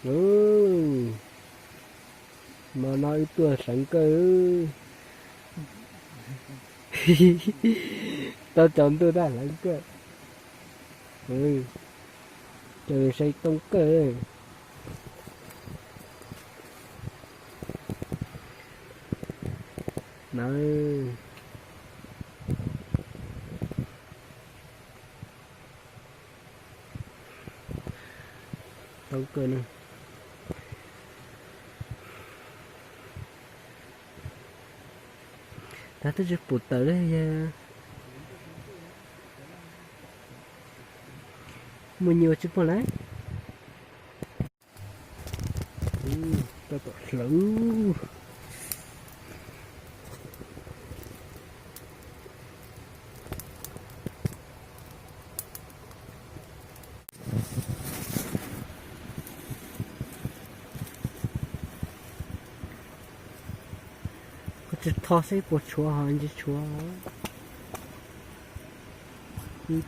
Ub, hmo no wb tuaj hlawv kawg. Tau tsaus ntuj tab hlawv kawg. Ub, cov saib toob kawg. Na, toob kawg na. Tab twb tsis pum tawm li yog muaj nyuag tsis pom lawm. Tab tom hlawv. Koj tsis tho seb puas tshuav ho tsis tshuav.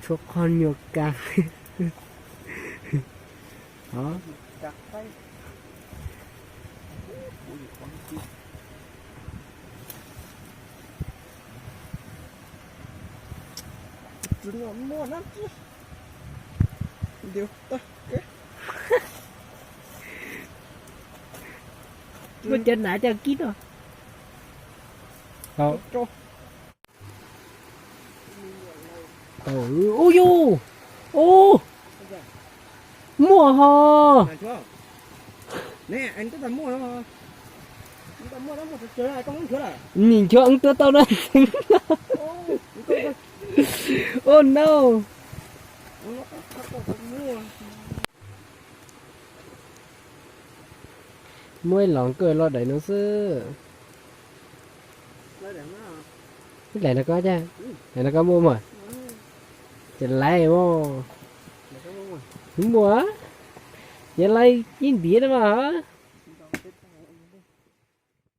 Tshuav qhov nyuag kas. Muaj cov nav cov kib no. Ub yus, ub, muaj ho. Nim nchuav wb tuaj tau na. Oh no. Muaj ib los kawg los daim no xwb. Ib daim no koj, daim no koj muaj mas. Ces laiv mas. Muaj, ces laiv ib ntiav no mas.